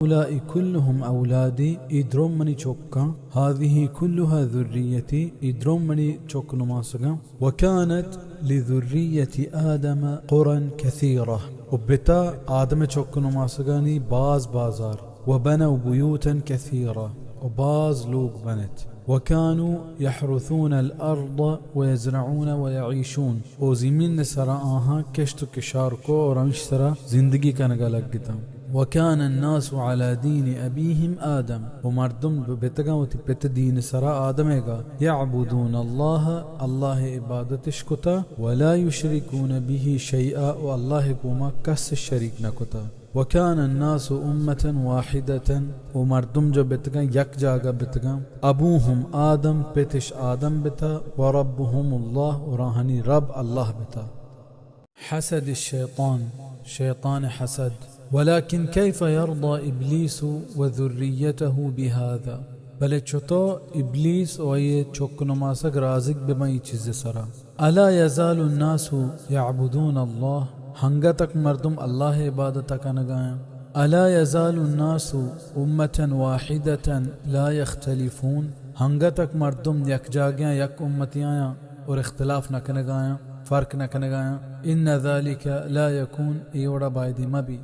هؤلاء كلهم أولادي، اے درم منی چکاں، هذه كلها ذريتي، اے درم منی چک نماسگاں، وكانت لذرية آدم قرى كثيرة، و بتا آدم چک نماسگانی باز بازار، وبنوا بيوتا كثيرة، و باز لوگ بنت، وكانوا يحرثون الأرض ويزرعون ويعيشون، و زمین سرا آہاں کشت و کشار کو اور ہمیش سرا زندگی کنگا لگتاں۔ وكان الناس على دين أبيهم آدم، و مردم بتگاں وتی پت دین سرا آدمے گا، يعبدون الله، اللہ عبادتش کتا، ولا يشركون به شيئا، و اللہ گوما کس شریک نہ کتا۔ وكان الناس أمة واحدة، و مردم جو بتگاں یک جاگہ بتگاں، أبوهم آدم، پتش آدم بتا، وربهم الله، و راہانی رب اللہ بتا۔ حسد الشيطان، شیطان حسد۔ ولكن كيف يرضى إبليس وذريته بهذا؟ بلے چتو ابلیس و آئی چک نماسگ رازق بباں ای چیز سرا؟ ألا يزال الناس يعبدون الله؟ ہنگتک مردم اللہ عبادت کنگایاں۔ ألا يزال الناس أمة واحدة لا يختلفون؟ ہنگتک مردم یک جاگیاں، یک امتیاں اور اختلاف نہ کنگایاں، فرق نہ کنگایاں۔ إن ذلك لا يكون، اے وڑا بایدی مبی۔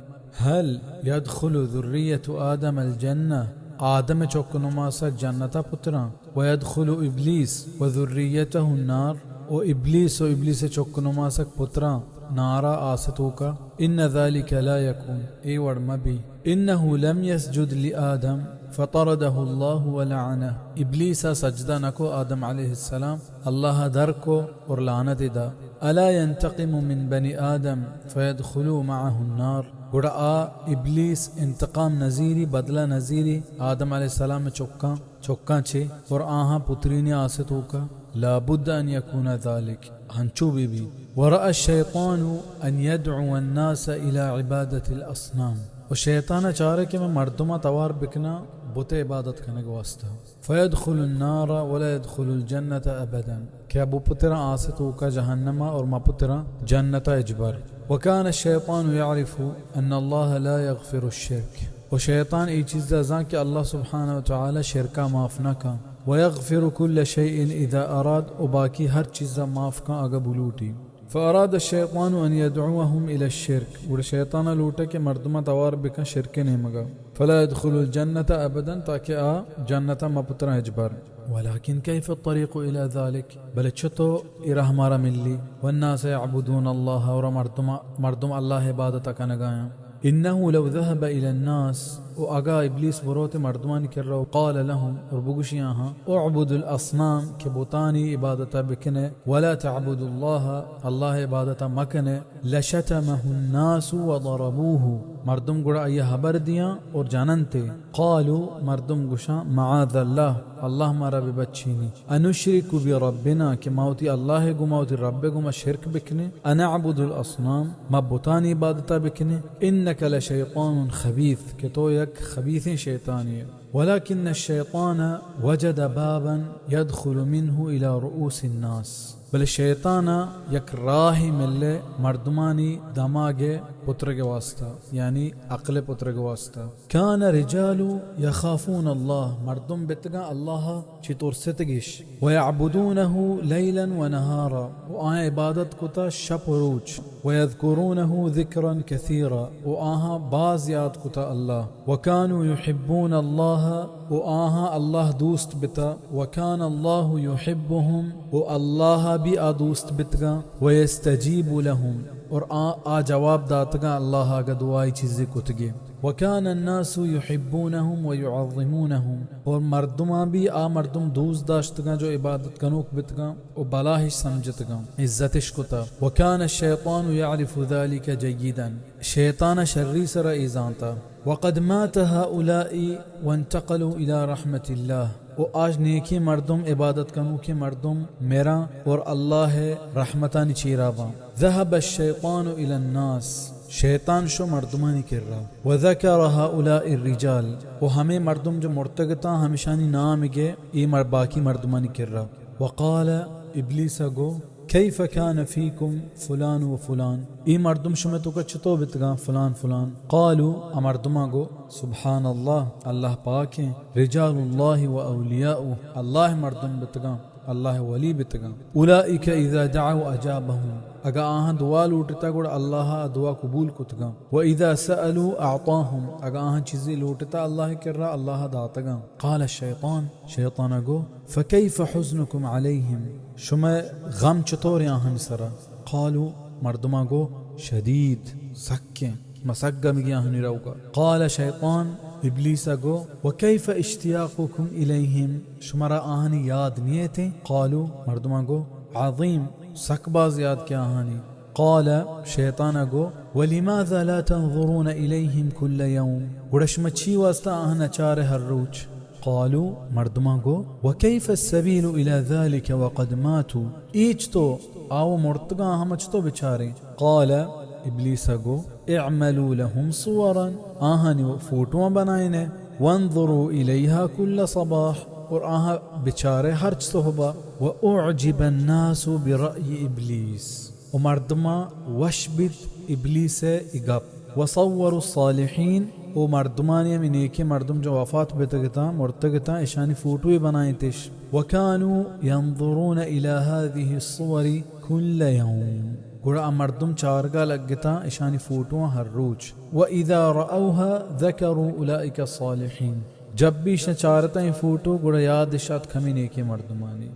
هل يدخل ذرية آدم الجنة؟ آدم چک نماسگ جنتا پتراں۔ ويدخل إبليس وذريته النار؟ و ابلیس و ابلیس چک نماسگ پتراں نارا آس توکا؟ إن ذلك لا يكون، اے وڑ مبی۔ إنه لم يسجد لآدم فطرده الله ولعنه۔ ابلیس سجدہ نکو آدم علیہ السلام، اللہ در کو اور لعنت دا۔ ألا ينتقم من بني آدم فيدخلوا معه النار؟ گڑا آ ابلیس انتقام نزیری، بدلہ نزیری آدم علیہ السلام چکاں، چکاں چے اور آہاں پترینی آس توکا؟ لا بد أن يكون ذلك، ہنچو بی بی۔ ورأى الشيطان أن يدعو الناس إلى عبادة الأصنام، و شیطان چارے کہ میں مردماں توار بکناں بت عبادت کنگ واسطہ۔ فيدخل النار ولا يدخل الجنة أبدا، کہ ابو پتراں آس توکا جہنما اور ما پتراں جنتا اجبر۔ وكان الشيطان يعرف أن الله لا يغفر الشرك، و شیطان ای چیزا زان کہ اللہ سبحانہ و تعالی شرکا معاف نہ کن۔ ويغفر كل شيء إذا أراد، و باقی ہر چیزا معاف کن اگا بلوٹی۔ فأراد الشيطان أن يدعوهم إلى الشرك، گڑا شیطان لوٹے کہ مردماں توار بکن شرک نیمگا۔ فلا يدخل الجنة أبدا، تاکہ آ جنتا مپتراں اجبر۔ ولكن كيف الطريق إلى ذلك؟ بلے چتو ای راہ مارا ملی؟ والناس يعبدون الله، اور مردم، مردم اللہ عبادت کنگایاں۔ إنه لو ذهب إلى الناس، و اگا ابلیس بروت مردمانی کرا و قال لهم، اور بگوشی آہاں، اعبدوا الأصنام، کہ بتانی عبادتا بکنے، ولا تعبدوا الله، اللہ عبادتا مکنے، لشتمه الناس وضربوه، مردم گڑا آئی حبر دیاں اور جننتے۔ قالوا، مردم گوشاں، معاذ الله، اللہ مارا ببچینی۔ أنشرك بربنا، کہ ما وتی اللہ گوما وتی رب گوما شرک بکنیں۔ أنعبد الأصنام، ما بتانی عبادتا بکنیں۔ إنك لشيطان خبيث، کہ تو یک خبیثیں شیطانی ئے۔ ولكن الشيطان وجد بابا يدخل منه إلى رؤوس الناس، بلے شیطان یک راہی ملے مردمانی دماغ پترگ واسطہ، یعنی عقل پترگ واسطہ۔ كان رجال يخافون الله، مردم بتگاں اللہ چی ترستگیش۔ ويعبدونه ليلا ونهارا، و آیاں عبادت کتا شپ و روچ۔ ويذكرونه ذكرا كثيرا، و آہاں باز یاد کتا اللہ۔ وكانوا يحبون الله، و آہاں اللہ دوست بتا۔ وكان الله يحبهم، و اللہ بھی آ دوست بتگاں۔ ويستجيب لهم، اور آ، آ جواب داتگاں اللہ اگا دعائی چیزے کتگے۔ وكان الناس يحبونهم ويعظمونهم، اور مردماں بھی آ مردم دوست داشتگاں جو عبادت کنوک بتگاں و بلاہش سمجھتگاں، عزتش کتا۔ وكان الشيطان يعرف ذلك جيدا، شیطان شری سرا اے زانتا۔ وقد مات هؤلاء وانتقلوا إلى رحمة الله، و آج نیکیں مردم، عبادت کنوکیں مردم مراں اور اللہ رحمتانی چیرا باں۔ ذهب الشيطان إلى الناس، شیطان شو مردمانی کرا۔ وذكر هؤلاء الرجال، و ہمے مردم جو مرتگتاں ہمشانی نام گے اے مر-، باقی مردمانی کرا۔ وقال، ابلیس گو، کیف کان فیکم فلان و فلان، اے مردم شمئے توکا چتو بتگاں فلان فلان؟ قالوا، آ مردماں گو، سبحان اللہ، اللہ پاکیں، رجال اللہ و اولیاؤہ، اللہ مردم بتگاں، اللہ ولی بتگاں۔ اولئک اذا دعوا اجابهم، اگا آہاں دعا لوٹتا گڑا اللہ آ دعا قبول کتگاں۔ و اذا سألوا اعطاهم، اگا آہاں چیزے لوٹتا اللہ کرا، اللہ داتگاں۔ قال الشیطان، شیطان گو، فکیف حزنکم علیہم، شمئے غم چطوریں آہانی سرا؟ قالوا، مردماں گو، شدید، سکیں، ما سک گمگی آہانی روگا۔ قال شیطان، ابلیس گو، وکیف اشتیاقکم الیہم، شمارا آہانی یاد نیتیں؟ قالوا، مردماں گو، عظیم، سک باز یاد کہ آہانی۔ قال، شیطان گو، ولماذا لا تنظرون الیہم کل یوم، گڑا شما چی واسطہ آہاں نچارے ہر روچ؟ قالوا، مردماں گو، وکیف السبیل الی ذلک وقد ماتوا، ایچ تو آو مرتگاں ہم چتو بچاریں؟ قال، ابلیس گو، اعملوا لهم صورا، آہانی فوٹواں بنائینے، وانظروا الیہا کل صباح، اور آہاں بچارے ہرچ صحبا، واعجب الناس برأی ابلیس، و مردماں وش بیت ابلیس ء ای گپ۔ وصوروا الصالحین، او مردمانی ہمے نیکیں مردم جو وفات بتگتاں، مرتگتاں، اشانی فوٹوے بنائینتش۔ وکانوا ینظرون الی هذه الصور کل یوم، گڑا آ مردم چارگا لگتاں اشانی فوٹواں ہر روچ۔ واذا رأوها ذکروا اولئک الصالحین، جب بھی اشاں چارتاں اے فوٹو، گڑا یاد اشات ہمے نیکیں مردمانی۔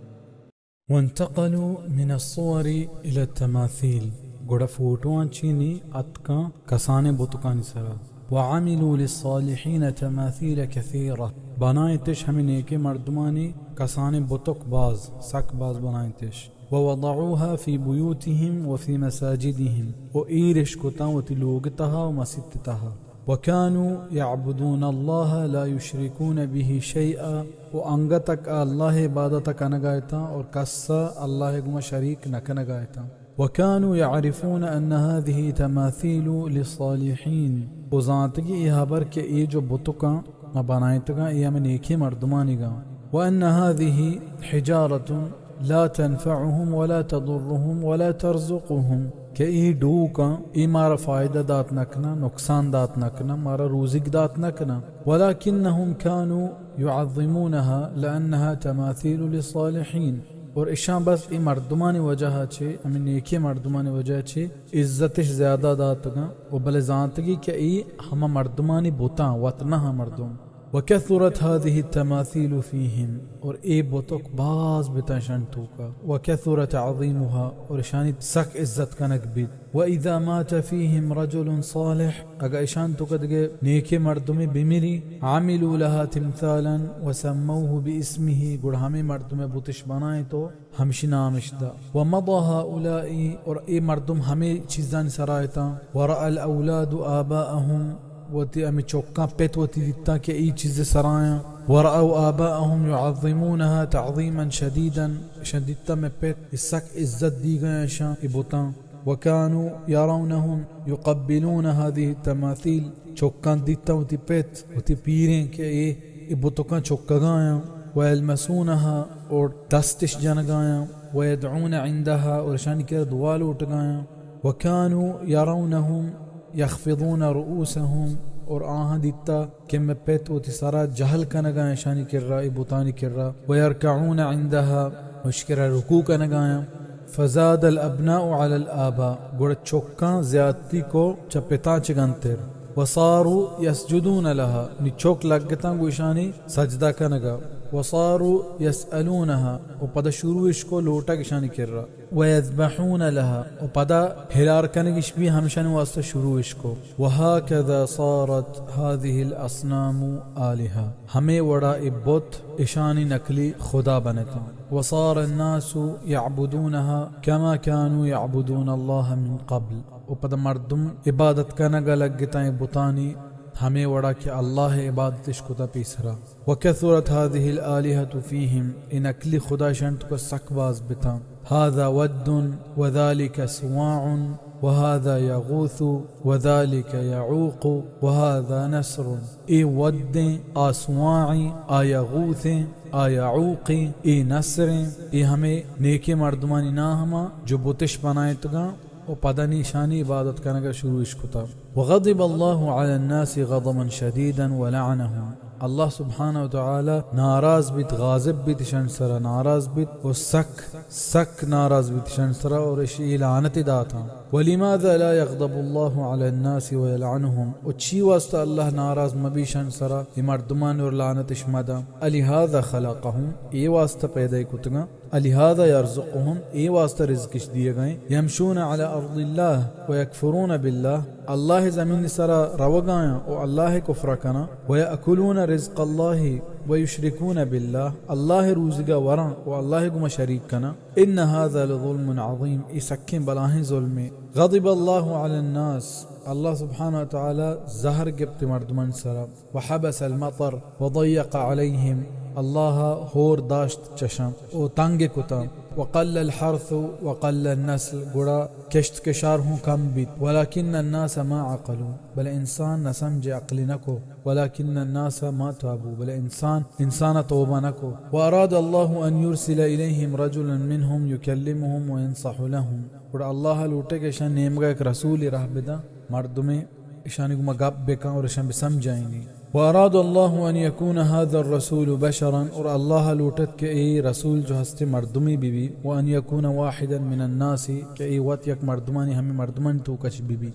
وانتقلوا من الصور الی التماثیل، گڑا فوٹواں چینی اتکاں کسانیں بتکانی سرا۔ وعملوا للصالحین تماثیل کثیرہ، بنائینتش ہمے نیکیں مردمانی کسانیں بتک باز، سک باز بنائینتش۔ ووضعوها فی بیوتهم وفی مساجدهم، و ایرش کتاں وتی لوگ تہا و مسیت تہا۔ وكانوا يعبدون الله لا يشركون به شيئا، و انگتک آ اللہ ء عبادت ء کنگ ء اتاں اور کس ء اللہ ء گوما شریک نہ کنگ ء اتاں۔ وكانوا يعرفون أن هذه تماثيل للصالحين، و زانتگی اے ہبر کہ اے جو بتکاں ما بنائینتگاں، اے ہمے نیکیں مردمانیگاں۔ وأن هذه حجارة لا تنفعهم ولا تضرهم ولا ترزقهم، کہ اے ڈوکاں، اے مارا فائدہ دات نہ کناں، نقصان دات نہ کناں، مارا روزیگ دات نہ کناں۔ ولكنهم كانوا يعظمونها لأنها تماثيل للصالحين۔ اور اشاں بس اے مردمانی وجہ ء چہ، ہمے نیکیں مردمانی وجہ ء چہ عزتش زیادہ داتگاں و بلے زانتگی کہ اے ہما مردمانی بتاں، وت نہ ہاں مردم۔ وكثرت هذه التماثيل فيهم، اور اے بتک باز بتاں اشانی توکا۔ وكثر تعظيمها، اور اشانی سک عزت کنگ بیت۔ وإذا مات فيهم رجل صالح، اگاں اشان توکا دگہ نیکیں مردمے بمری، عملوا لها تمثالا وسموه باسمه، گڑا ہمے مردمے بتش بنائیں تو ہمشی نامش دا۔ ومضى هؤلاء، اور اے مردم ہمے چیزانی سرا اتاں۔ ورأى الأولاد آباءهم، وتی ہمے چکاں پت وتی دیتاں کہ اے چیز سرایاں۔ ورأوا آباءهم يعظمونها تعظيما شديدا، اشاں دیتاں مئے پت سک عزت دیگا اشاں اے بتاں۔ وكانوا يرونهم يقبلون هذه التماثيل، چکاں دیتاں وتی پت، وتی پیریں کہ اے، اے بتکاں چکگایاں، ويلمسونها، اور دستش جنگایاں، ويدعون عندها، اور اشانی کرا دعا لوٹگایاں۔ وكانوا يرونهم يخفضون رؤوسهم، اور آہاں دیتا کہ مئے پت وتی سرا جہل کنگایاں اشانی کرا، اے بتانی کرا، ويركعون عندها، اشکرا رکوع کنگایاں۔ فزاد الأبناء على الآباء، گڑا چکاں زیادتی کو چہ پتاں چہ گنتر۔ وصاروا يسجدون لها، نی چک لگتاں گو اشانی سجدہ کنگا۔ وصاروا يسألونها، و پدا شروع اش کو لوٹگ اشانی کرا۔ ويذبحون لها، و پدا ہلار کنگ اش بھی ہمشانی واسطہ شروع اش کو۔ وهكذا صارت هذه الأصنام آلهة، ہمے وڑا اے بت اشانی نقلی خدا بنتاں۔ وصار الناس يعبدونها كما كانوا يعبدون الله من قبل، و پدا مردم عبادت کنگا لگتاں اے بتانی ہمے وڑا کہ اللہ عبادتش کتا پیسرا۔ وكثرت هذه الآلهة فيهم، اے نقلی خدا اشان توکا سک باز بتاں۔ هذا ود وذلك سواع وهذا يغوث وذلك يعوق وهذا نسر۔ اے ودیں، آ سواعیں، آ یغوثیں، آ یعوقیں، اے نسریں، اے ہمے نیکیں مردمانی نام ہما جو بتش بنائتگاں و پدا نی ایشانی عبادت کنگا شروع اش کتا۔ وغضب الله على الناس غضبا شديدا ولعنهم۔ اللہ سبحانہ و تعالی ناراض بیت، غاضب بیت، اشان سرا ناراض بیت و سک، سک ناراض بیت اشان سرا اور اشی لعنت داتا۔ ولماذا لا يغضب الله على الناس ويلعنهم؟ و چی واسطہ اللہ ناراض مبی اشان سرا، اے مردمان اور لعنت اش مدا؟ ألهذا خلقهم؟ اے واسطہ پیدا کتگاں؟ ألهذا يرزقهم؟ اے واسطہ رزق اش دیگا ایں؟ يمشون على أرض الله ويكفرون بالله؟ اللہ زمین سرا روگایاں و اللہ کفر کناں۔ ويأكلون رزق الله ويشركون بالله؟ اللہ روزگا وراں و اللہ گما شریک کناں۔ إن هذا لظلم عظيم، اے سکیں بلاہیں ظلمے۔ غضب الله على الناس، اللہ سبحانہ و تعالی زہر گپت مردمان سرا۔ وحبس المطر وضيق عليهم، اللہ ہور داشت چشاں و تنگ کتاں۔ وقل الحرث وقل النسل، گڑا کشت کشار ہوں کم بیت۔ ولكن الناس ما عقلوا، بلے انسان نہ سمجھے، عقلی نہ کو۔ ولكن الناس ما تابوا، بلے انسان، انسان توبہ نہ کو۔ وأراد الله أن يرسل إليهم رجلا منهم يكلمهم وينصح لهم، گڑا اللہ لوٹے کہ اشان نیمگا ایک رسولی راہ بداں، مردمے اشانی گما گپ بکاں اور اشان بسمجھائینی۔ وأراد الله أن يكون هذا الرسول بشرا، اور اللہ لوٹت کہ اے رسول جو ہستے مردمی بی بی، وأن يكون واحدا من الناس، کہ اے وت یک مردمانی ہمیں مردمانی توکا چہ بی بی۔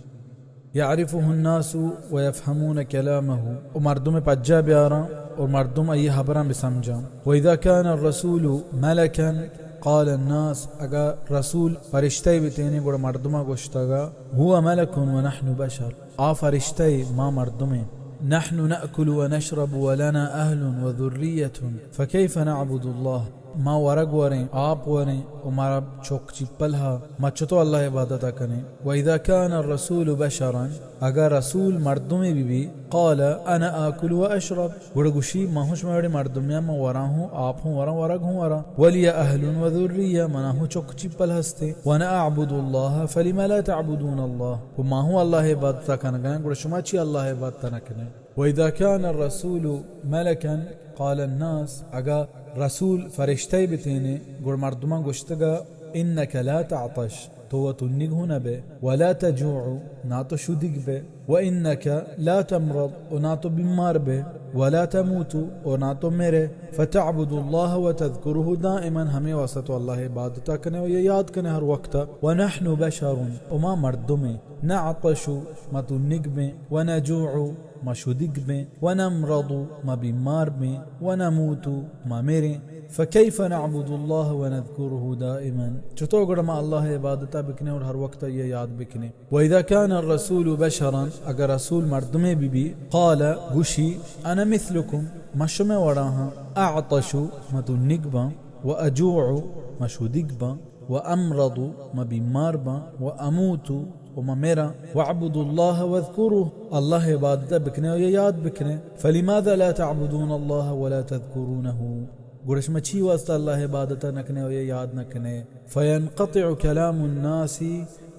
يعرفه الناس ويفهمون كلامه، و مردم پجا بیاراں اور مردم ای حبراں بسمجھاں۔ وإذا كان الرسول ملكا قال الناس، اگا رسول فرشتہ بتینے گڑا مردما گوشتگا، هو ملك ونحن بشر، آ فرشتہ، ما مردمیں۔ نحن نأكل ونشرب ولنا أهل وذرية، فكيف نعبد الله؟ ما ورگ وریں، آپ وریں و مارا چک چپل ہا، ما چتو اللہ عبادتا کنیں؟ وإذا كان الرسول بشرا، اگا رسول مردمے بی بی، قال أنا آكل وأشرب، گڑا گوشی، ما ہوں شمئے وڑیں مردمیاں، ما وراں ہوں، آپ ہوں وراں، ورگ ہوں وراں۔ ولي أهل وذرية، منا ہوں چک چپل ہستے۔ وأنا أعبد الله، فلم لا تعبدون الله؟ و ما ہوں اللہ عبادتا کنگایاں، گڑا شما چی اللہ عبادتا نکنے؟ وإذا كان الرسول ملكا قال الناس، اگا رسول فرشتہ بتینے، گڑا مردماں گوشتگا، إنك لا تعطش، تو و تنگ ہوں نہ بے، ولا تجوع، نا تو شدیگ بے، وإنك لا تمرض، و نا تو بیمار بے، ولا تموت، و نا تو مرے، فتعبد الله وتذكره دائما، ہمے واسطہ تو اللہ عبادتا کنے و یہ یاد کنے ہر وقتا۔ ونحن بشر، و ما مردمیں، نعطش، ما تنگ بیں، ونجوع، ما شدیگ بیں، ونمرض، ما بیمار بیں، ونموت، ما مریں، فكيف نعبد الله ونذكره دائما؟ چتو گڑا ما اللہ عبادتا بکنے اور ہر وقتا یہ یاد بکنے؟ وإذا كان الرسول بشرا، اگر رسول مردمے بی بی، قال، گوشی، أنا مثلكم، ما شمئے وڑا ہاں، أعطش، ما تنگ باں، وأجوع، ما شدیگ باں، وأمرض، ما بیمار باں، وأموت، و ما مراں، وأعبد الله وأذكره، اللہ عبادتا بکنے و یہ یاد بکنے، فلماذا لا تعبدون الله ولا تذكرونه؟ گڑا شما چی واسطہ اللہ عبادتا نکنے و یہ یاد نکنے؟ فينقطع كلام الناس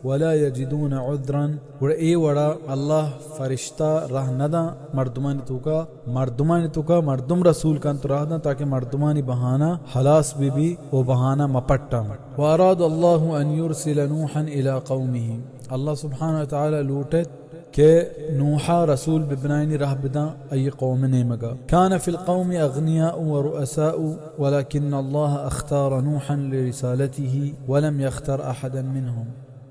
ولا يجدون عذرا، گڑا اے وڑا اللہ فرشتہ راہ نداں مردمانی توکا، مردمانی توکا مردم رسول کنت راہ داں تاکہ مردمانی بہانہ ہلاس بی بی و بہانہ مپٹاں۔ وأراد الله أن يرسل نوحا إلى قومه، اللہ سبحانہ وتعالی لوٹت کہ نوحا رسول ببنائینی راہ بداں ای قوم نیمگا۔ كان في القوم أغنياء ورؤساء ولكن الله اختار نوحا لرسالته ولم يختر أحدا منهم۔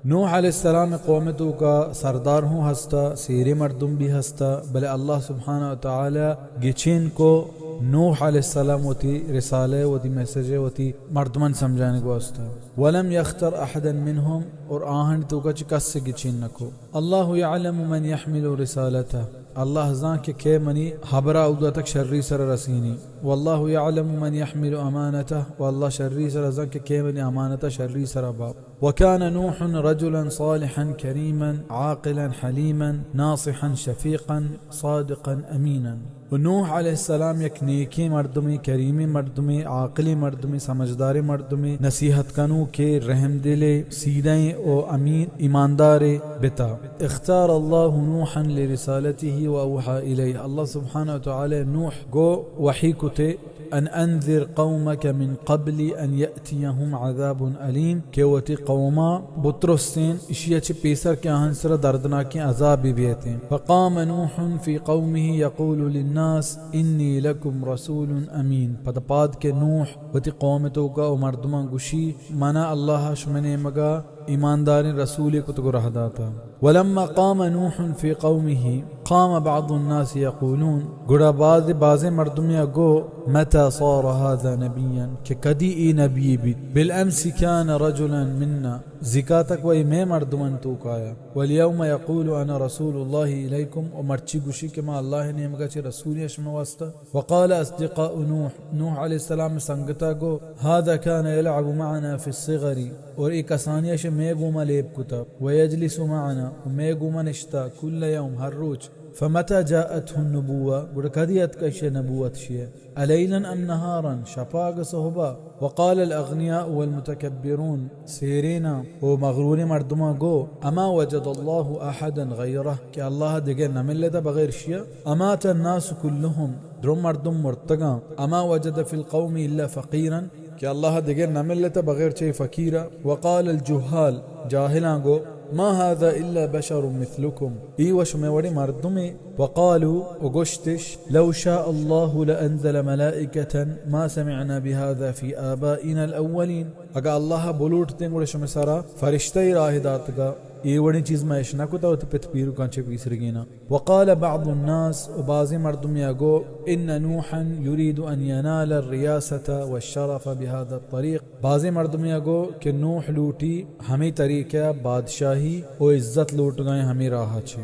نوح علیہ السلام قوم توکا سردار ہوں ہستا، سیرے مردم بھی ہستا، بلے اللہ سبحانہ و تعالی گچین کو نوح علیہ السلام وتی رسالہ، وتی میسج، وتی مردمان سمجھانے کو واسطہ۔ ولم يختر أحدا منهم، اور آہن توکا چہ کس گچین نکو۔ الله يعلم من يحمل رسالته، اللہ زان کہ کئے منی حبرا اودا تک شری سر رسینی۔ والله يعلم من يحمل أمانته، و اللہ شری سر زان کہ کئے منی امانتا شری سر با۔ وكان نوح رجلا صالحا كريما عاقلا حليما ناصحا شفيقا صادقا أمينا۔ و نوح علیہ السلام یک نیکیں مردمے، کریمیں مردمے، عاقلیں مردمے، سمجھداریں مردمے، نصیحت کنوکے، رحم دلے، سیدھیں و امین، ایماندارے بتا۔ اختار الله نوحا لرسالته وأوحى إليه۔ اللہ سبحانہ و تعالی نوح گو وحی کتے، أن أنذر قومك من قبل أن يأتيهم عذاب أليم، کہ وتی قوما بترسین، اشیا چہ پیسر کہ آہن سرا دردناکیں عذابے بیتیں۔ فقام نوح في قومه يقول للناس إني لكم رسول أمين۔ پدا پاد کہ نوح وتی قوم توکا و مردمان گوشی، منا اللہ شمئے نیمگا ایمانداریں رسولے کتگ و راہ داتا۔ ولما قام نوح في قومه قام بعض الناس يقولون، گڑا بعض، بازیں مردمیا گو، متى صار هذا نبيا، کہ کدی اے نبی بیت؟ بالأمس كان رجلا منا، زکاتک و اے مئے مردمان توکایا۔ واليوم يقول أنا رسول الله إليكم، و مرچی گوشی کہ ما اللہ نیمگا چہ رسولی شمئے واسطہ۔ وقال أصدقاء نوح، نوح علیہ السلام سنگتا گو، هذا كان يلعب معنا في الصغر، اور اے کسانی اش مئے گوما لیب کتا، ويجلس معنا، و مئے گوما نشتا، كل يوم، ہر روچ۔ فمتى جاءته النبوة، گڑا کدی اتکا اشی نبوت شیئے؟ أليلا أم نهارا، شپا اگہ صحبا؟ وقال الأغنياء والمتكبرون، سیرینا و مغروریں مردماں گو، أما وجد الله أحدا غيره، کہ اللہ دگہ نملتا بغیر شیا؟ أمات الناس كلهم، درو مردم مرتگاں۔ أما وجد في القوم إلا فقيرا، کہ اللہ دگہ نملتا بغیر چہ فقیرا۔ وقال الجهال، جاہلاں گو، ما هذا إلا بشر مثلكم، اے و شمئے وڑیں مردمے۔ وقالوا، و گوشتش، لو شاء الله لأنزل ملائكة ما سمعنا بهذا في آبائنا الأولين۔ اگاں اللہ بلوٹتیں گڑا شمئے سرا فرشتہ ای راہ داتگا، اے وڑیں چیز ما اش نہ کتا وتی پت پیرکاں چہ پیسرگینا۔ وقال بعض الناس، و بازیں مردمیا گو، إن نوحا يريد أن ينال الرياسة والشرف بهذا الطريق۔ بازیں مردمیا گو کہ نوح لوٹی ہمے طریقہ بادشاہی و عزت لوٹگائیں ہمے راہ چے۔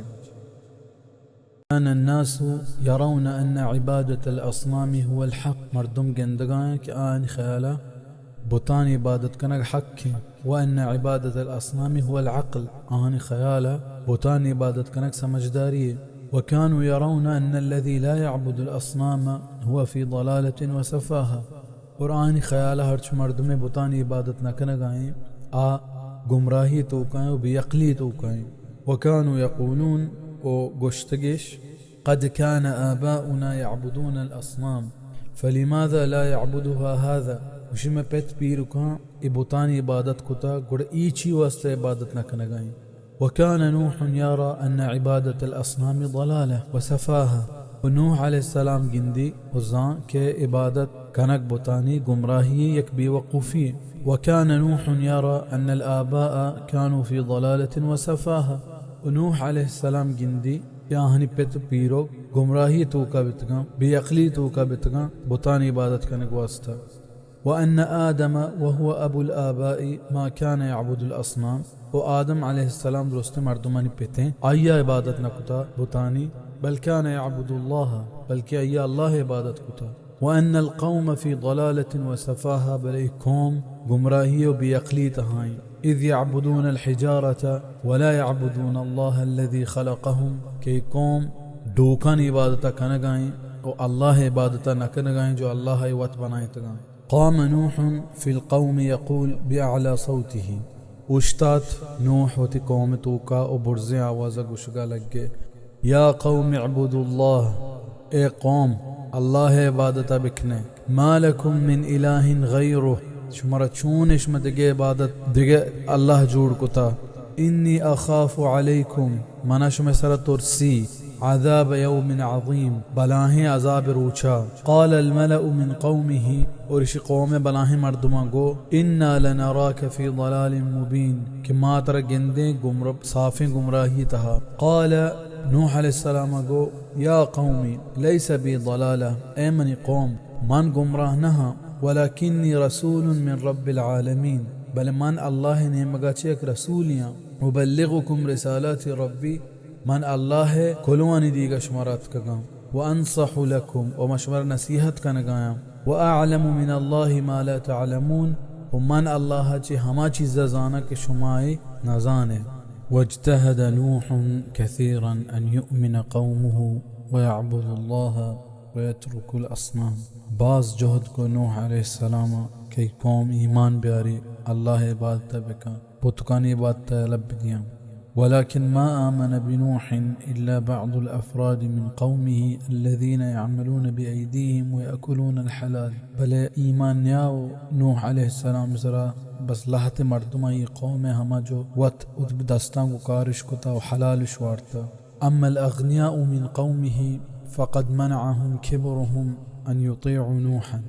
كان الناس يرون أن عبادة الأصنام هو الحق، مردم گندگائیں کہ آنی خیالا بتانی عبادت کنگ حق ہیں، وأن عبادة الأصنام هو العقل، آنی خیالا بتانی عبادت کنگ سمجھداری ہے۔ وكانوا يرون أن الذي لا يعبد الأصنام هو في ضلالة وسفاهة، اور آنی خیالا ہرچ مردمے بتانی عبادت نہ کنگائیں، آ گمراہی توکائیں و بے عقلی توکائیں۔ وكانوا يقولون، و گوشتگش، قد كان آباؤنا يعبدون الأصنام، فلماذا لا يعبدها هذا؟ گوشی مئے پت پیرکاں اے بتانی عبادت کتا، گڑا اے چی واسطہ عبادت نہ کنگائیں؟ وكان نوح يرى أن عبادة الأصنام ضلالة وسفاهة۔ و نوح علیہ السلام گندی و زان کہ عبادت کنگ بتانی گمراہی یک بے وقوفی۔ وكان نوح يرى أن الآباء كانوا في ضلالة وسفاهة۔ و نوح علیہ السلام گندی کہ آہانی پت و پیرک گمراہی توکا بتگاں، بے عقلی توکا بتگاں، بتانی عبادت کنگ واسطہ۔ وأن آدم وهو أبو الآباء ما كان يعبد الأصنام، و آدم علیہ السلام درستیں مردمانی پتیں، آئیا عبادت نہ کتا بتانی، بل كان يعبد الله، بلکہ آئیا اللہ عبادت کتا۔ وأن القوم في ضلالة وسفاهة، بلے قوم گمراہی و بے عقلی تہائیں۔ إذ يعبدون الحجارة ولا يعبدون الله الذي خلقهم، کہ قوم ڈوکانی عبادتا کنگائیں و اللہ عبادتا نہ کنگائیں جو اللہ وت بنائتگائیں۔ قام نوح في القوم يقول بأعلى صوته، اوشتات نوح وتی قوم توکا و برزیں آوازا گوشگا لگے، يا قوم اعبدوا الله، اے قوم، اللہ عبادتا بکنے، ما لكم من إله غيره، شمارا چون شما دگہ عبادت دگہ اللہ جوڑ کتا، إني أخاف عليكم، منا شمئے سرا ترسی، عذاب يوم عظيم، بلاہیں عذاب روچا۔ قال الملأ من قومه، اور اشی قوم بلاہیں مردماں گو، إنا لنراك في ضلال مبين، کہ ما ترا گندیں گمر-، صافیں گمراہی تہا۔ قال، نوح علیہ السلام گو، يا قوم ليس بي ضلالة، اے منی قوم، من گمراہ نہ ہاں، ولكني رسول من رب العالمين، بلے من اللہ نیمگا چہ یک رسولیاں، أبلغكم رسالات ربي، من اللہ ءِ کلوہانی دیگا شمارا اتکگاں۔ وأنصح لكم، و من شمارا نصیحت کنگایاں۔ وأعلم من الله ما لا تعلمون، و من اللہ چہ ہما چیزا زاناں کہ شما اے نزانے۔ واجتهد نوح كثيرا أن يؤمن قومه ويعبدوا الله ويتركوا الأصنام۔ باز جہد کو نوح علیہ السلام کہ قوم ایمان بیاری، اللہ عبادت بکن، بتکانی عبادت یلہ بدیاں۔ ولكن ما آمن بنوح إلا بعض الأفراد من قومه الذين يعملون بأيديهم ويأكلون الحلال۔ بلے ایمان نیاو نوح علیہ السلام سرا بس لہتے مردماں، یہ قوم ہما جو وت ات دستاں گو کارش کتا و حلالش وارتا۔ أما الأغنياء من قومه فقد منعهم كبرهم أن يطيعوا نوحا۔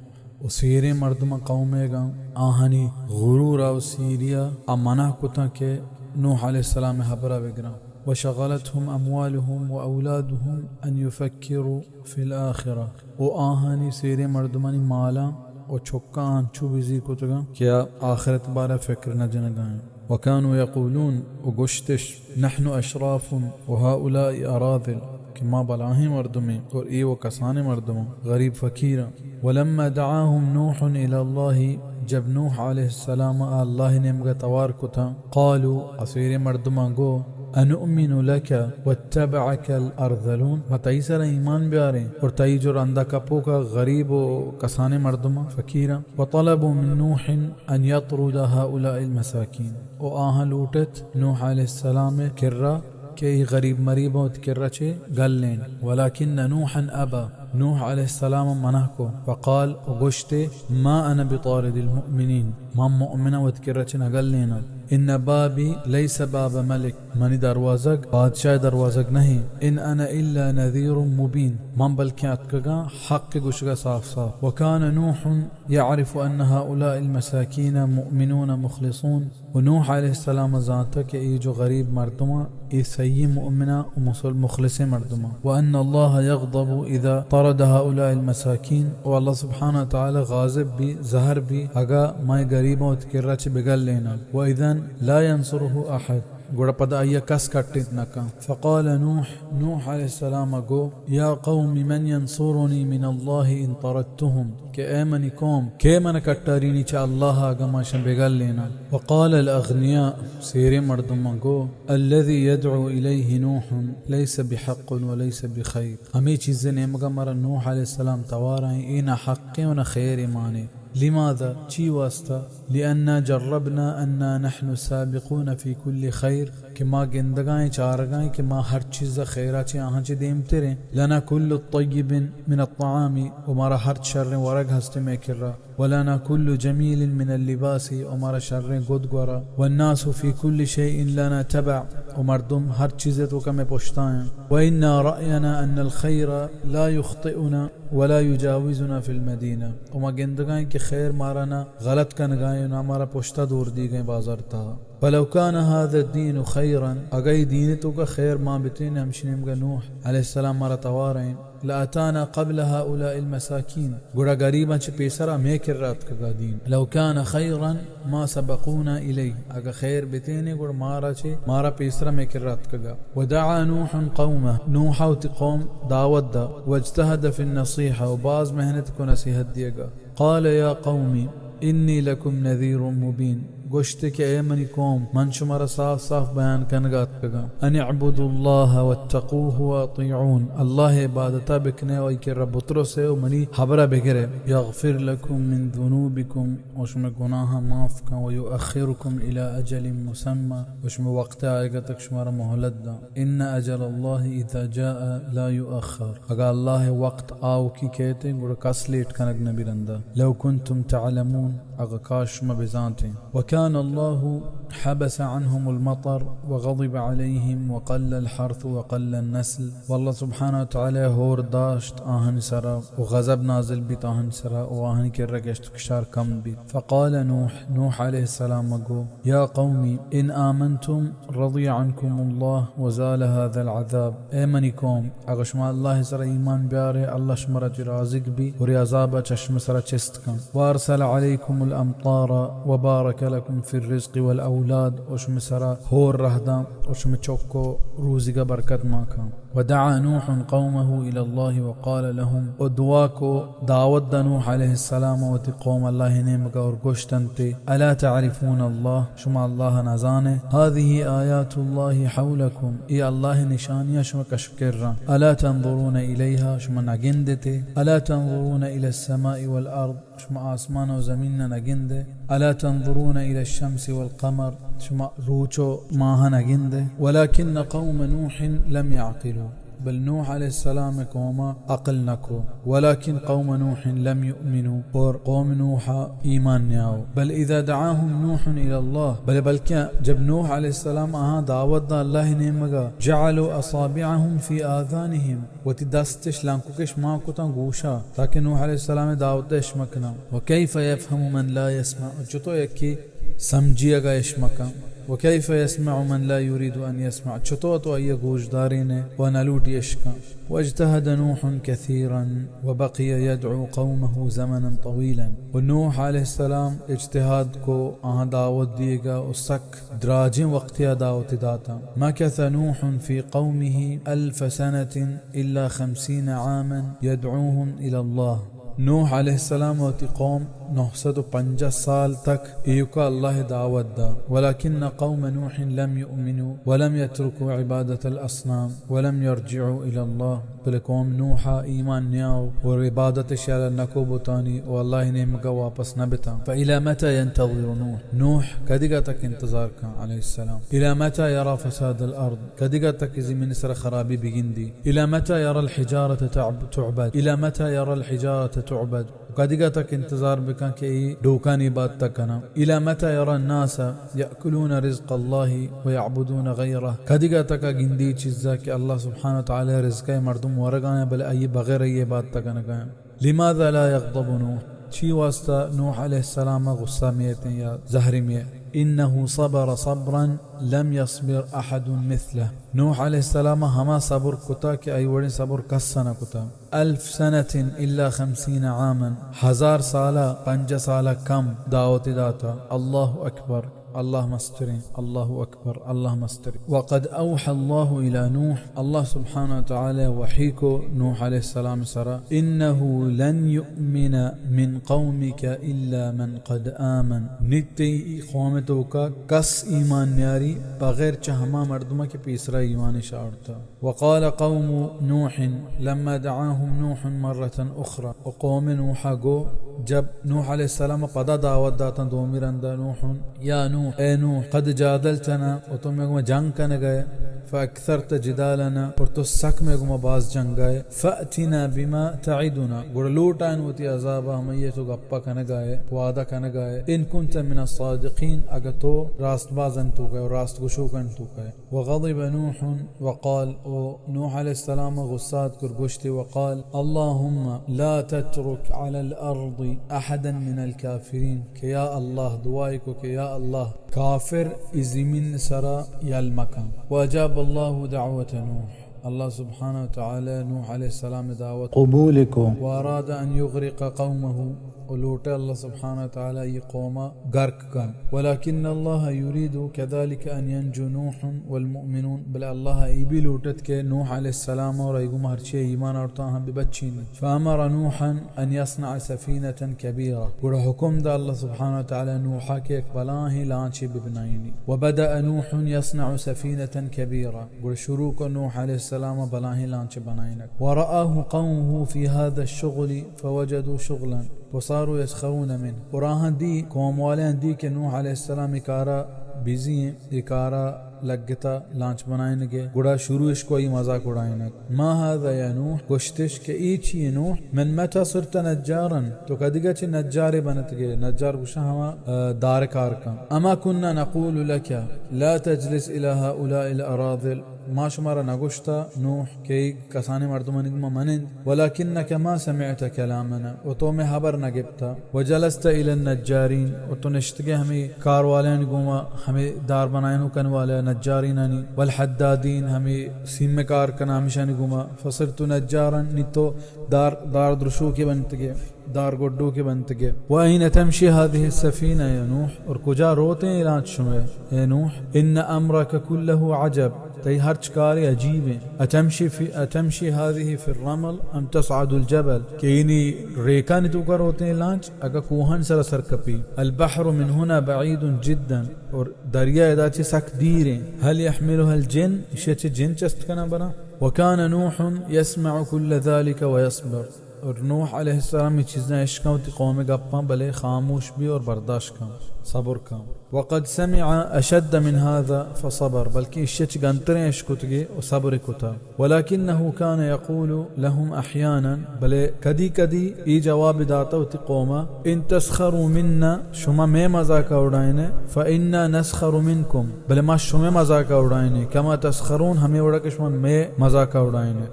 و سیریں مردماں قومے گا آہانی غرورا و سیریا آ منع کتاں کہ نوح علیہ السلام حبرا بگراں۔ وشغلتهم أموالهم وأولادهم أن يفكروا في الآخرة۔ و آہانی سیریں مردمانی مالاں و چکاں انچو بزی کتگاں کہ آ آخرت بارا فکر نہ جنگا انت۔ وكانوا يقولون، و گوشتش، نحن أشراف وهؤلاء أراذل، کہ ما بلاہیں مردمیں اور اے و کسانیں مردماں، غریب فقیراں۔ ولما دعاهم نوح إلى الله، جب نوح علیہ السلام آ اللہ نیمگا توار کتاں، قالوا، آ سیریں مردماں گو، أنؤمن لك واتبعك الأرذلون، ما تئی سرا ایمان بیاریں اور تئی جو رندا کپوکا غریب و کسانیں مردماں، فقیراں۔ وطلبوا من نوح أن يطرد هؤلاء المساكين۔ و آہاں لوٹت نوح علیہ السلام کرا کہ ای غریب مریباں وت کرا چہ گلین۔ ولكن نوحا أبى، نوح علیہ السلام منع کو۔ وقال، و گوشتے، ما أنا بطارد المؤمنين، ما مؤمناں وت کرا چہ نہ گلیناں۔ إن بابي ليس باب ملك، منی دروازگ بادشاہ دروازگ نہیں۔ إن أنا إلا نذير مبين، من بلکیں اتکگاں حق گوشگا صاف صاف۔ وكان نوح يعرف أن هؤلاء المساكين مؤمنون مخلصون، و نوح علیہ السلام زانتا کہ اے جو غریب مردماں، اے صحیح مؤمناں و مسل-، مخلصیں مردماں۔ وأن الله يغضب إذا طرد هؤلاء المساكين، و اللہ سبحانہ و تعالی غاضب بی، زہر بی، اگا مئے غریباں وت کرا چہ بگلیناں۔ وإذن لا ينصره أحد، گڑا پدا آئیا کس کٹینت نہ کن۔ فقال نوح، نوح علیہ السلام گو، يا قوم من ينصرني من الله إن طردتهم، کہ اے منی قوم، کے من کٹارینی چہ اللہ اگاں ما شاں بگلیناں؟ وقال الأغنياء، سیریں مردماں گو، الذي يدعو إليه نوح ليس بحق وليس بخير، ہمے چیزے نیمگا مارا نوح علیہ السلام توارائیں، اے نہ حقیں و نہ خیرے مانے۔ لماذا؟ چی واسطہ؟ لأننا جربنا أننا نحن السابقون في كل خير، کہ ما گندگائیں، چارگائیں کہ ما ہر چیز خیرا چہ آہاں چہ دیمتریں۔ لنا كل طيب من الطعام، و مارا ہر شریں ورگ ہستے مئے کرا۔ ولنا كل جميل من اللباس، و مارا شریں گد گورا۔ والناس في كل شيء لنا تبع، و مردم ہر چیزے توکا مئے پشتائیں۔ وإن رأينا أن الخير لا يخطئنا ولا يجاوزنا في المدينة، و ما گندگائیں کہ خیر مارا نہ غلط کنگائیں و نہ مارا پشتا دور دیگائیں بازار تہا۔ فلو كان هذا الدين خيرا، اگہ اے دین توکا خیر ما بتین، ہمشی نیمگا نوح علیہ السلام مارا تواریں، لأتانا قبل هؤلاء المساكين، گڑا غریباں چہ پیسرا مئے کرا اتکگا دین۔ لو كان خيرا ما سبقونا إليه، اگہ خیر بتینے گڑا مارا چہ، مارا پیسرا مئے کرا اتکگا۔ ودعا نوح قومه، نوح وتی قوم دعوت دا، واجتهد في النصيحة، و باز محنت کو نصیحت دیگا۔ قال يا قوم إني لكم نذير مبين، گوشت کہ اے منی قوم، من شمارا صاف صاف بیان کنگا اتکگاں۔ أن اعبدوا الله واتقوه وأطيعون، اللہ عبادتا بکنے و آئی کرا بترسے و منی حبرا بگرے۔ يغفر لكم من ذنوبكم، و شمئے گناہاں معاف کن، ويؤخركم إلى أجل مسمى، و شمئے وقت آئیگا تک شمارا مہلت داں۔ إن أجل الله إذا جاء لا يؤخر، اگا اللہ وقت آوکی کیتیں گڑا کس لیٹ کنگ نبی رندا۔ لو كنتم تعلمون، اگا کاش شما بزانتیں۔ وكان الله حبس عنهم المطر وغضب عليهم وقل الحرث وقل النسل، و اللہ سبحانہ و تعالی ہور داشت آہانی سرا و غضب نازل بیت آہانی سرا و آہانی کرا گشت و کشار کم بیت۔ فقال نوح، نوح علیہ السلام گو، يا قوم إن آمنتم رضي عنكم الله وزال هذا العذاب، اے منی قوم، اگہ شما اللہ سرا ایمان بیارے، اللہ شمارا چہ رازق بی و اے عذابا چہ شمئے سرا چست کن۔ وأرسل عليكم الأمطار وبارك لكم في الرزق والأولاد۔ اولاد و شمے سرا ہور رہ داں و شمے چک و روزیگا برکت ما کاں۔ ودعا نوح قومه إلى الله وقال لهم، و دعا کو، دعوت دا نوح علیہ السلام وتی قوم اللہ نیمگا اور گوشتنتے، ألا تعرفون الله، شما اللہ نزانے؟ هذه آيات الله حولكم، اے اللہ نشانیاں شما کش کرا۔ ألا تنظرون إليها، شما نگندتے؟ ألا تنظرون إلى السماء والأرض، شما آسمان و زمین نہ نگندے؟ ألا تنظرون إلى الشمس والقمر، شما روچ و ماہ نگندے؟ ولكن قوم نوح لم يعقلوا، بل نوح علیہ السلام قوم عقل نکو۔ ولكن قوم نوح لم يؤمنوا، اور قوم نوح ایمان نیاو۔ بل إذا دعاهم نوح إلى الله، بلے بلکہ جب نوح علیہ السلام آہاں دعوت دا اللہ نیمگا، جعلوا أصابعهم في آذانهم، وتی دستش لنککش مان کتاں گوشا، تاکہ نوح علیہ السلام دعوت اش مکناں۔ وكيف يفهم من لا يسمع، چطور یکی سمجھی اگا اش مکاں؟ وكيف يسمع من لا يريد أن يسمع، چطور تو آئی گوش دارین و نلوٹی اش کاں؟ واجتهد نوح كثيرا وبقي يدعو قومه زمنا طويلا۔ و نوح علیہ السلام اجتہاد کو، آہاں دعوت دیگا و سک دراجیں وقتیا دعوت داتا۔ مكث نوح في قومه ألف سنة إلا خمسين عاما يدعوهم إلى الله۔ نوح علیہ السلام وتی قوم نو سد و پنجاہ سال تک ایوکا اللہ دعوت دا۔ ولكن قوم نوح لم يؤمنوا ولم يتركوا عبادة الأصنام ولم يرجعوا إلى الله۔ بلے قوم نوح ایمان نیاو اور عبادت شیالا نکو بتانی و اللہ نیمگا واپس نہ بتاں۔ فإلى متى ينتظر نوح؟ نوح کدیگا تک انتظار کاں علیہ السلام؟ إلى متى يرى فساد الأرض؟ کدیگا تک زمین سر خرابی بگندی؟ إلى متى يرى الحجارة تعب-، تعبد؟ إلى متى يرى الحجارة تعبد؟ کدیگا تک انتظار بکاں کہ ای ڈوکانی عبادت کناں؟ إلى متى يرى الناس يأكلون رزق الله ويعبدون غيره؟ کدیگا تک گندی چیزا کہ اللہ سبحانہ و تعالی رزق مردم ورگایا بلے ای بغیر ای عبادت کنگایا؟ لماذا لا يغضب نوح؟ چی واسطہ نوح علیہ السلام غصہ میتیں یا زہری میت؟ إنه صبر صبرا لم يصبر أحد مثله۔ نوح علیہ السلام ہما صبر کتا کہ ای وڑیں صبر کس نہ کتا۔ ألف سنة إلا خمسين عاما، ہزار سالا پنجاہ سالا کم دعوت داتا۔ اللہ اکبر۔ اللہ مستریں، اللہ اکبر، اللہ مستریں۔ وقد أوحى الله إلى نوح، اللہ سبحانہ و تعالی وحی کو نوح علیہ السلام سرا، إنه لن يؤمن من قومك إلا من قد آمن۔ نیت تئی قوم توکا کس ایمان نیاری بغیر چہ ہما مردمہ کہ پیسرا ایمان شاڑتا۔ وقال قوم نوح لما دعاهم نوح مرة أخرى، و قوم نوح گو، جب نوح علیہ السلام پدا دعوت داتاں دومی رندا، نوح، یا نوح، اے نوح، قد جادلتنا، و تو مئے گوما جنگ کنگئے، فأكثرت جدالنا، اور تو سک مئے گوما باز جنگئے، فأتنا بما تعدنا، گڑا لوٹائن وتی عذابا ہمئیے تو گپا کنگائے، وعدہ کنگائے، إن كنت من الصادقين، اگہ تو راست بازن توکئے، راست گشوکن توکئے۔ وغضب نوح وقال، و نوح علیہ السلام غصہ ات کر گوشتی، وقال، اللهم لا تترك على الأرض أحدا من الكافرين، کہ یا اللہ، دعائی کو کہ یا اللہ، کافر ای زمین سرا یل مکن۔ وأجاب الله دعوة نوح، اللہ سبحانہ و تعالی نوح علیہ السلام دعوت قبول کو۔ وأراد أن يغرق قومه، و لوٹے اللہ سبحانہ و تعالی ای قوما غرق کن۔ ولكن الله يريد كذلك أن ينجو نوح والمؤمنون، بلے اللہ ای بھی لوٹت کہ نوح علیہ السلام اور ای گوما ہرچی ایمان آورتا ہم ببچینی۔ فأمر نوحا أن يصنع سفينة كبيرة، گڑا حکم دا اللہ سبحانہ و تعالی نوحا کہ ایک بلاہیں لانچے ببنائینی۔ وبدأ نوح يصنع سفينة كبيرة، گڑا شروع کو نوح علیہ السلام بلاہیں لانچے بنائینگ۔ ورآه قومه في هذا الشغل فوجدوا شغلا وصاروا يسخرون منه۔ اور آہاں دی، قوم والیاں دی کہ نوح علیہ السلام ای کارا بزی ہیں، ای کارا لگتا لانچ بنائینگے، گڑا شروع اش کو ای مزاق اڑائینگ۔ ما هذا يا نوح، گوشتش کہ ای چی نوح؟ من متى صرت نجارا، تو کدیگا چہ نجارے بنتگے؟ نجار گوشاں ہما، آ، دار کار کن۔ أما كنا نقول لك لا تجلس إلى هؤلاء الأراذل، ما شمارا نگوشتا نوح کہ ای کسانیں مردمانی گوما منند، ولکنک ما سمعت کلامنا، و تو مئے حبر نگپتا، وجلست الی النجارین، و تو نشتگے ہمے کار والانی گوما، ہمے دار بنائینو کن والے نجارینانی، والحدادین، ہمے سیم کار کن ہمیشانی گوما، فصرت نجارا، نی تو دار، دار درشوکے بنتگے، دار گڈوکے بنتگے۔ وأین تمشی هذه السفینة یا نوح، اور کجا روتیں اے لانچ شمئے اے نوح؟ ان امرک کلہ عجب، تئی ہرچ کارے عجیبیں۔ اتمشی فی، اتمشی هذه فی الرمل ام تصعد الجبل، کہ اینی ریکانی توکا روتیں لانچ، اگا کوہانی سرا سر کپی۔ البحر من هنا بعید جدا، اور دریا ادا چہ سک دیریں۔ هل یحملها الجن، اشیا چہ جن چست کناں براں؟ وکان نوح یسمع کل ذلک ویصبر، اور نوح علیہ السلام اے چیزاں اشکاں وتی قوم گپاں، بلے خاموش بی اور برداشت کن، صبر کن۔ وقد سمع اشد من هذا فصبر، بلکہ اشیا چہ گنتریں اشکتگے و صبر کتا۔ ولکنه کان یقول لهم احیانا، بلے کدی کدی ای جواب داتا وتی قوما، ان تسخروا منا، شما مئے مزاقا اڑائینے، فانا نسخر منکم، بلے ما شمئے مزاقا اڑائینے، کما تسخرون، ہمے وڑا کہ شما مئے مزاقا اڑائینے۔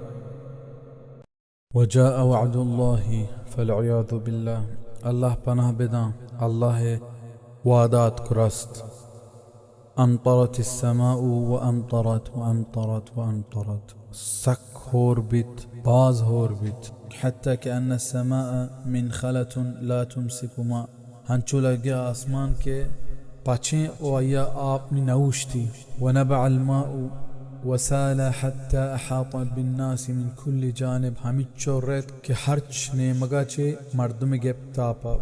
وجاء وعد اللہ فالعیاذ باللہ، اللہ پناہ بداں، اللہ وعدہ اتک رست۔ امطرت السماء وامطرت وامطرت وامطرت، سک ہور بیت، باز ہور بیت، حتی کأن السماء منخلة لا تمسک ماء، ہنچو لگے آسمان کہ پچیں و آیا آپ نی نہ اوشتی۔ ونبع الماء وسال حتى أحاط بالناس من كل جانب، ہمچو ریت کہ ہرچ نیمگا چہ مردم گپت آپا۔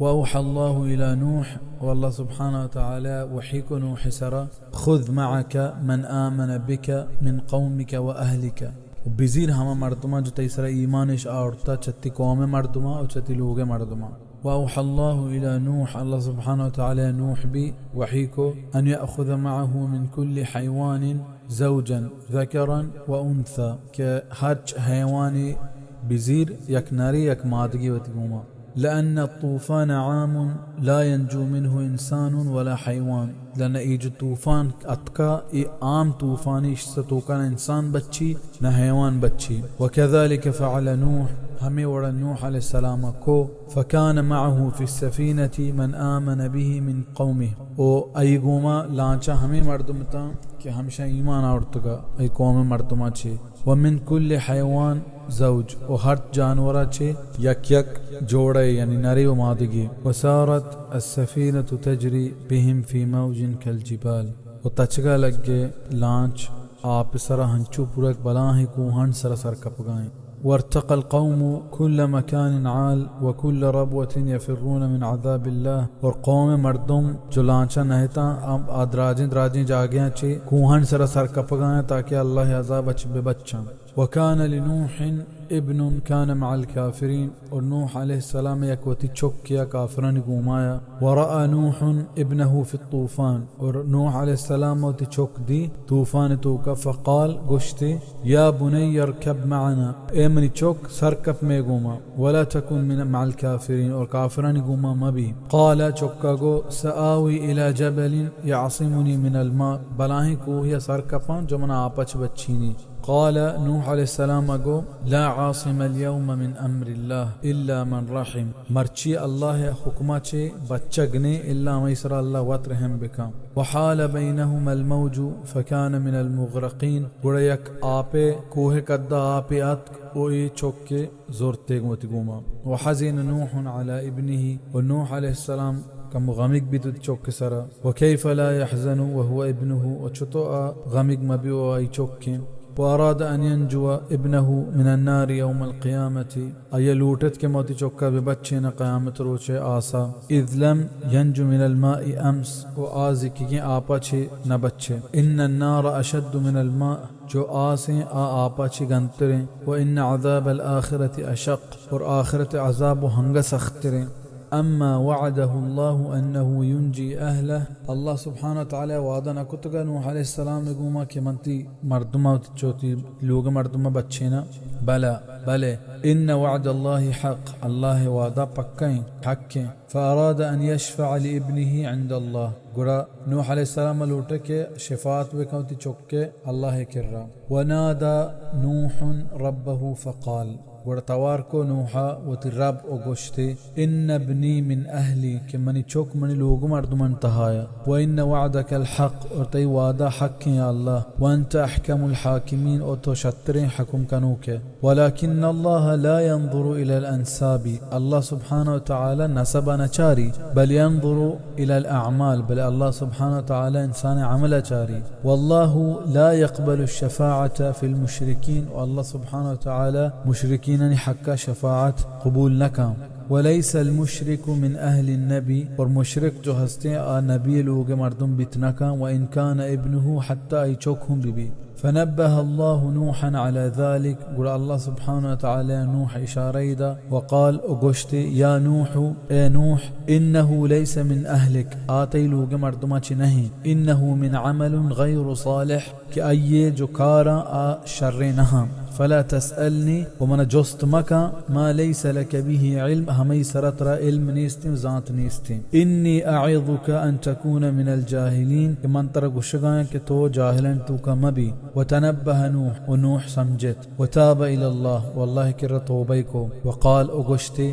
وأوحى الله إلى نوح، و اللہ سبحانہ و تعالی وحی کو نوح سرا، خذ معك من آمن بك من قومك وأهلك، و بزیر ہما مردماں جو تئی سرا ایمانش آورتا، چہ تئی قوم مردماں و چہ تئی لوگ مردماں۔ وأوحى الله إلى نوح، اللہ سبحانہ و تعالی نوح بی وحی کو، أن يأخذ معه من كل حيوان زوجا ذكرا وأنثى، کہ ہرچ حیوانے بزیر یک نرے یک مادگے وتی گوما۔ لأن الطوفان عام لا ينجو منه إنسان ولا حيوان، لأن اے جو طوفان اتکا، اے عام طوفانے، ایشی سرا توکا نہ انسان بچی نہ حیوان بچی۔ وكذلك فعل نوح، ہمے وڑا نوح علیہ السلام کو، فكان معه في السفينة من آمن به من قومه، و آئی گوما لانچا ہمے مردم تاں کہ ہمشاں ایمان آورتگا آئی قوم مردماں چے۔ ومن كل حيوان زوج، و ہر جانورا چے یک یک جوڑے، یعنی نرے و مادگے۔ وصارت السفينة تجري بهم في موج كالجبال، و تچگا لگے لانچ آپ سرا ہنچو پورک بلاہیں کوہان سرا سر کپگائیں۔ وارتقى القوم كل مكان عال وكل ربوة يفرون من عذاب الله، اور قوم مردم جو لانچا نہتاں، آ دراجیں دراجیں جاگہاں چے کوہان سرا سر کپگائیں تاکہ اللہ عذاب چ ببچاں۔ وكان لنوح ابن كان مع الكافرين، اور نوح علیہ السلام یک وتی چک یا کافرانی گومایا۔ ورأى نوح ابنه في الطوفان، اور نوح علیہ السلام وتی چک دی طوفان توکا، فقال، گوشتے، يا بني اركب معنا، اے منی چک سر کپ مے گوما، ولا تكن من مع الكافرين، اور کافرانی گوما مبی۔ قال، چکا گو، سآوي إلى جبل يعصمني من الماء، بلاہیں کوہ یا سر کپاں جو منا آپچ بچینی۔ قال، نوح علیہ السلام گو، لا عاصم اليوم من امر الله الا من رحم، مرچی اللہ حکما چے بچگ نے الا ہمائی سرا اللہ وت رحم بکاں۔ وحال بينهما الموج فكان من المغرقين، گڑا یک آپے کوہ قدا آپے اتک و اے چکے زرتے گوں وتی گوما۔ وحزن نوح على ابنه، و نوح علیہ السلام کمو غمیگ بیت وتی چک سرا۔ وكيف لا يحزن وهو ابنه، و چتو آ غمیگ مبی و آئی چکیں۔ وأراد أن ينجو ابنه من النار يوم القيامة، آئی لوٹت کہ ما وتی چکا بہ بچین قیامت روچے آسا۔ إذ لم ينج من الماء أمس، و آ زکگیں آپا چے نہ بچے۔ إن النار أشد من الماء، چو آسیں آ آپا چی گنتریں، وإن عذاب الآخرة أشق، اور آخرت عذاب و ہنگا سختریں۔ أما وعده الله أنه ينجي أهله، اللہ سبحانہ و تعالی وعدہ نہ کتگا نوح علیہ السلام ء گوما کہ من تی مردم ء چو تی لوگ مردم ء بچینا؟ بلى، بلے، إن وعد الله حق، اللہ وعدہ پکا ایں، حق ایں۔ فأراد أن يشفع لابنه عند الله، گڑا نوح علیہ السلام لوٹے کہ شفاعت بکن وتی چکے اللہ کرا۔ ونادى نوح ربه فقال، گڑا توار کو نوحا وتی رب و گوشتے، إن ابني من أهلي، کہ منی چک منی لوگ مردمان تہایا، وإن وعدك الحق، اور تئی وعدہ حق ایں یا اللہ، وأنت أحكم الحاكمين، اور تو شتریں حکم کنوک ئے۔ ولكن الله لا ينظر إلى الأنساب، اللہ سبحانہ و تعالی نسب نہ چاری، بل ينظر إلى الأعمال، بلے اللہ سبحانہ و تعالی انسان عمل چاری۔ والله لا يقبل الشفاعة في المشركين، و اللہ سبحانہ و تعالی مشرکینانی حق شفاعت قبول نکن۔ وليس المشرك من أهل النبي، اور مشرک جو ہستیں آ نبی لوگ مردم بیت نکن، وإن كان ابنه، حتى آئی چک ہم بی بی۔ فنبه الله نوحا على ذلك، گڑا اللہ سبحانہ و تعالی نوح اشارہ دا، وقال، و گوشتے، يا نوح، اے نوح، إنه ليس من أهلك، آ تئی لوگ مردما چی نہیں، إنه من عمل غير صالح، کہ آئی جو کاراں آ شریں نہ آں۔ فلا تسألني، و منا جست مکن، ما ليس لك به علم، ہمئی سرا ترا علم نیستیں و زانت نیستیں۔ إني أعظك أن تكون من الجاهلين، کہ من ترا گوشگایاں کہ تو جاہلان توکا مبی۔ وتنبه نوح، و نوح سمجھت۔ وتاب إلى الله، و اللہ کرا توبہ کو۔ وقال، و گوشتے،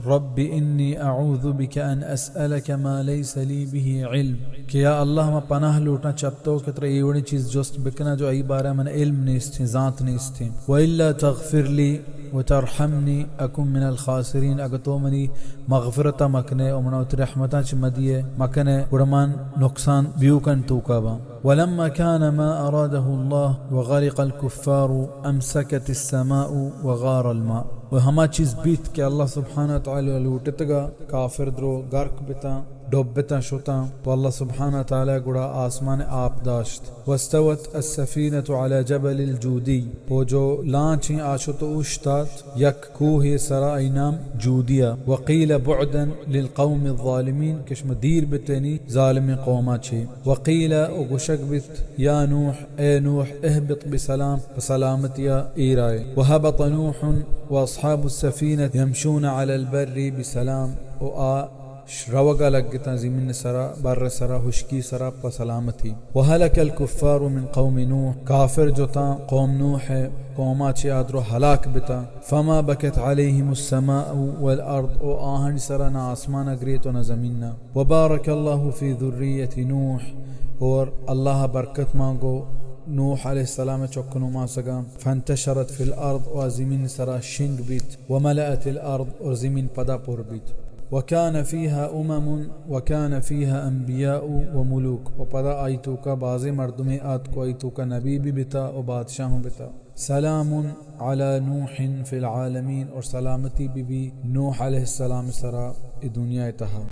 رب إني أعوذ بك أن أسألك ما ليس لي به علم، کہ یا اللہ ما پناہ لوٹاں چہ تو کہ ترا اے وڑیں چیز جست بکناں جو آئی بارہ من علم نیستیں، زانت نیستیں۔ وإلا تغفر لي وترحمني أكن من الخاسرين، اگر تو منی مغفرت مکنے و منا وتی رحمتاں چہ مدیے مکنے، گڑا من نقصان بیوکن توکا باں۔ ولما كان ما أراده الله وغرق الكفار أمسكت السماء وغار الماء۔ و ہما چیز بیت کہ اللہ سبحانہ و تعالی لوٹتگا، کافر درو غرق بتاں، ڈبتاں، شتاں، و اللہ سبحانہ و تعالی گڑا آسمان آپ داشت۔ واستوت السفينة على جبل الجودي، و جو لانچیں آ شت و اوشتات، یک کوہے سرا، آئی نام جودیا۔ وقيل بعدا للقوم الظالمين، کہ شما دیر بتینی ظالمیں قوما چے۔ وقيل، و گوشگ بیت، يا نوح، اے نوح، اهبط بسلام، پہ سلامتیا ایرائے۔ وهبط نوح وأصحاب السفينة يمشون على البر بسلام، و آ ش-، روگا لگتاں زمین سرا، بر سرا، ہشکی سرا پہ سلامتی۔ وهلك الكفار من قوم نوح، کافر جتاں قوم نوح ء قوما چہ آ درو ہلاک بتاں۔ فما بكت عليهم السماء والأرض، و آہانی سرا نہ آسمان ء گریت و نہ زمین ء۔ وبارك الله في ذرية نوح، اور اللہ برکت مانگو نوح علیہ السلام چک نماسگاں۔ فانتشرت في الأرض، و آ زمین سرا شنگ بیت۔ وملأت الأرض، اور زمین پدا پر بیت۔ وكان فيها أمم وكان فيها أنبياء وملوك، و پدا آئی توکا بازیں مردمے آتک و آئی توکا نبی بی بتا و بادشاہ ہم بتا۔ سلام على نوح في العالمين، اور سلامتی بی بی نوح علیہ السلام سرا ای دنیا تہا۔